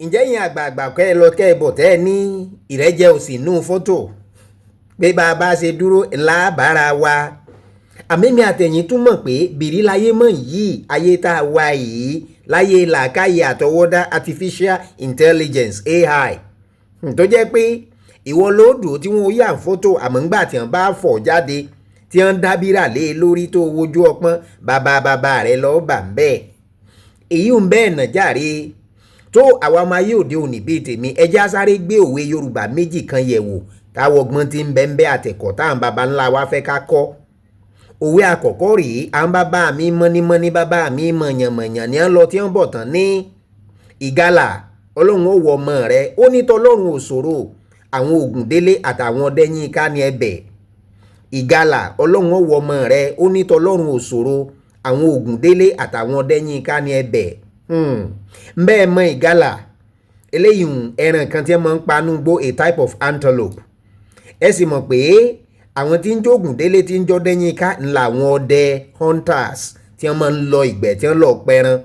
Ǹjẹ́ yín àgbààgbà kẹ́ ẹ lọ kẹ́ ẹ bọ̀ tẹ́ ẹ ní ìrẹ́jẹ òsì nù fọ́tò pé bá a bá ṣe dúró ńlá bára wa. Àmẹ́mi àtẹ̀yìn tún mọ̀ pé bìrì láyé mọ̀ yìí, ayé tá a wà yìí, láyé làákàyè àtọwọ́dá, artificial intelligence, AI, tó jẹ́ pé ìwọ ló dùn tí wọ́n yà fọ́tò, àmọ́ ńgbà tí wọ́n bá fọ̀ jáde, tí wọ́n dábìrà lé e lórí, tó wojú ọpọ́n bàbá bàbá rẹ̀ lọ́ọ́ bà ń bẹ́ẹ̀. Èyí ń bẹ́ẹ̀ nà jàre. Tó àwa ọmọ ayé òde òní bíi tèmi, ẹjẹ́ á sáré gbé òwe Yorùbá méjì kan yẹ̀ wò, káwọ́ ọgbọ́n tí ń bẹ ń bẹ àtẹ̀kọ́ táwọn baba ńlá wa fẹ́ ká kọ́. Òwe àkọ́kọ́ rèé: à ń bàbá mi mọ́nímọ́ní, bàbá mi mọ̀yànmọ̀yàn ní à ń lọ tí ń bọ̀ tán ní Ìgalà, Ọlọ́run ó wọ ọmọ rẹ. Ó ní tọlọ́run ò ṣòro, àwọn Ògúndélé àtàwọn Ọdẹ́yìnká ní ẹbẹ̀. Ìgalà, Ọlọ́run ó wọ ọmọ rẹ. Ó ní tọlọ́run ò ṣòro, àwọn Ògúndélé àtàwọn Ọdẹ́yìnká ní ẹbẹ̀. Bẹ́ẹ̀ mọ ìgalà eléyìí, ẹran kan tí wọ́n máa ń panú gbó, a type of antelope. Ẹ sì mọ̀ pé àwọn tí ń jógun délé, tí ń jọ́dẹ́yìnká ńlá, àwọn ọdẹ, hunters, tí wọ́n máa ń lọ ìgbẹ́, tí wọ́n lọ pẹran.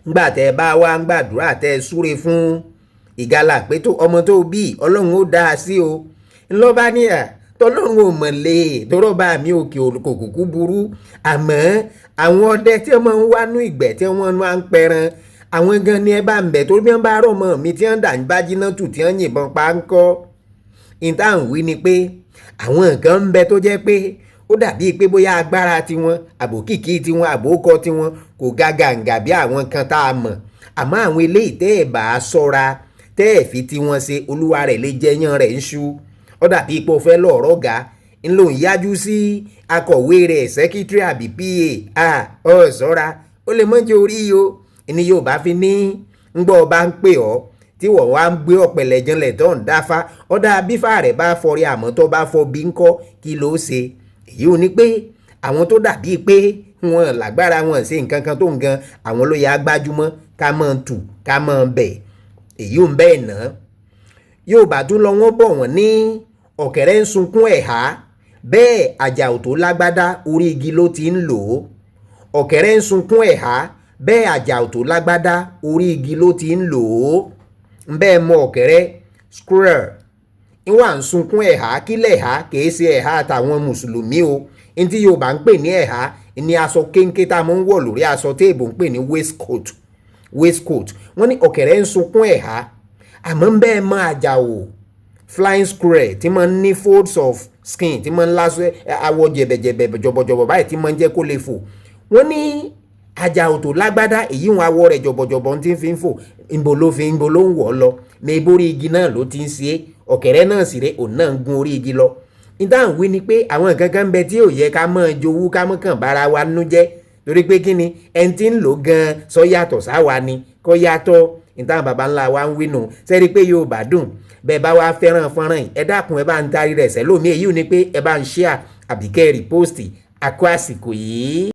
Ńgbà tẹ́ ẹ bá wá ń gbàdúrà, tẹ́ ẹ súre fún ìgalà pé tó ọmọ tó bí, Ọlọ́run ó dá a sí o, ńlọ́ba ní à tọ́lọ́run ò mọ̀ lé tọ́rọ́ bá mi òkè kò kúkú burú, àmọ́ àwọn ọdẹ tí wọ́n máa ń wánú ìgbẹ́, tí wọ́n máa ń pẹran, àwọn gan ni ẹ bá ń bẹ̀, torí bí wọ́n bá rọ̀ mọ́ mi tí wọ́n dà ń bá jiná tù, tí wọ́n yìnbọn pa ń kọ́. Ìta ń wí ni pé àwọn nǹkan ń bẹ tó jẹ́ pé ó dàbí pé bóyá agbára tiwọn, àbòkìkí tiwọn, àbókọ tiwọn kò ga gàǹgà bí àwọn kan tá a mọ̀, àmọ́ àwọn eléyìí, tẹ́ ẹ̀ bá a sọ́ra, tẹ́ ẹ̀ fi tiwọn ṣe, olúwa rẹ̀ lè jẹyàn rẹ̀ ń ṣú. Ó dàbí pé o fẹ́ lọ́ọ̀rọ̀ ga ńlò ń yájú sí akọ̀wé rẹ̀, secretary àbí PA, ọ̀ sọ́ra, ó lè mọ́jọ́ orí o. Ní Yorùbá fi ní ńgbọ́ ọba ń pè ọ́, tí wọ́n wá ń gbé ọ̀pẹ̀lẹ̀ janlẹ̀ tó ń dáfá ọ̀dà, bífà rẹ̀ bá fọrí, àmọ́ tó bá fọ bí ńkọ́, kí ló ṣe? Èyí ò ní pé àwọn tó dàbí pé wọn lágbára, wọn ṣe nǹkan kan tó ń gan, àwọn ló yà á gbájúmọ́, ká máa tù, ká máa bẹ̀. Èyí ò ń bẹ́ẹ̀ ná. Yorùbá tún lọ, wọ́n bọ̀, wọ́n ní ọ̀kẹ́rẹ́ ń sunkún ẹ̀há, bẹ́ẹ̀ àjàò tó lágbádá, orí igi ló ti ń lò ó. Ọ̀kẹ́rẹ́ ń sunkún ẹ̀há, bẹ́ẹ̀ àjàò tó lágbádá, orí igi ló ti ń lò ó. Bẹ́ẹ̀ mọ ọ̀kẹ́rẹ́, squirrel, ìwà ń sunkún ẹ̀há. Kílẹ̀ ẹ̀há? Kìí ṣe ẹ̀há àtàwọn mùsùlùmí o. Ní tí Yorùbá ń pè ní ẹ̀há ní aṣọ kéńké tá a máa ń wọ̀ lórí aṣọ tí èèbò ń pè ní waistcoat, waistcoat. Wọ́n ní ọ̀kẹ́rẹ́ ń sunkún ẹ̀há, àmọ́ ń bẹ́ẹ̀ mọ àjàò, flying squirrel, tí máa ń ní folds of skin, tí máa ń lásọ awọ jẹ̀bẹ̀jẹ̀bẹ̀ jọ̀bọ̀jọ̀bọ̀ báyìí, tí máa ń jẹ́ kó lè fò. Wọ́n ní àjàò tó lágbádá, èyí wọn awọ rẹ̀ jọ̀bọ̀jọ̀bọ̀ tí ń fi ń fò, ìbò ló fi ìbò ló ń wọ̀ lọ mẹ́bórí igi náà ló ti ń ṣe é. Ọ̀kẹ́rẹ́ náà sì ré, òun náà ń gun orí igi lọ. Ìdáhùn wí ni pé àwọn nǹkan kan ń bẹ tí ò yẹ ká máa jowú, ká mọ́ kàn bára wa nú jẹ́, torí pé kí ni ẹni tí ń lò gan-an sọ yàtọ̀ sáwa ni kò yàtọ̀. Ìtàn baba ńlá wa ń wí nù sẹ́rí pé yóò bá dùn. Bẹ́ẹ̀ bá wá fẹ́ràn fọ́nrán yìí, ẹ dákun, ẹ bá ń tarí rẹ̀ sẹ́lómi. Èyí ni pé ẹ bá ń share àbíkẹ́ repost. Àkó àsìkò yìí.